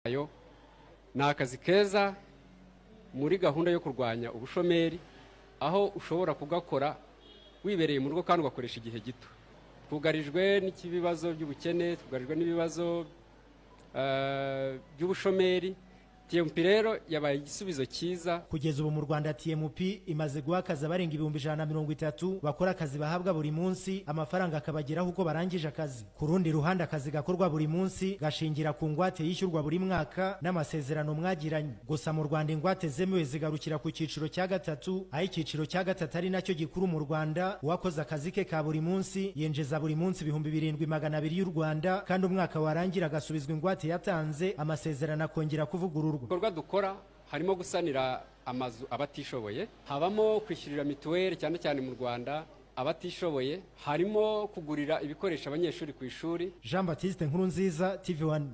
Ayo ni akazi keza muri gahunda yo kurwanya ubushomeri, aho ushobora kugakora wibereye mu rugo kandi ugakoresha igihe gito. Twugarijwe n'ibibazo by'ubukene, twugarijwe n'ibibazo by'ubushomeri. TMP rero yabaye igisubizo cyiza. Kugeza ubu mu Rwanda, TMP imaze guha akazi abarenga 130,000 bakora akazi bahabwa buri munsi, amafaranga akabageraho uko barangije akazi. Ku rundi ruhande, akazi gakorwa buri munsi gashingira ku ngwate yishyurwa buri mwaka n'amasezerano mwagiranye. Gusa mu Rwanda ingwate zemewe zigarukira ku cyiciro cya gatatu, aho icyiciro cya gatatu ari nacyo gikuru mu Rwanda. Uwakoze akazi ke ka buri munsi yinjiza buri munsi 7200 y'u Rwanda, kandi umwaka warangira agasubizwa ingwate yatanze, amasezerano akongera kuvugururwa. Ibikorwa dukora harimo gusanira amazu abatishoboye, habamo kwishyurira mituweli cyane cyane mu Rwanda abatishoboye, harimo kugurira ibikoresho abanyeshuri ku ishuri. Jean Baptiste Nkurunziza, TV1.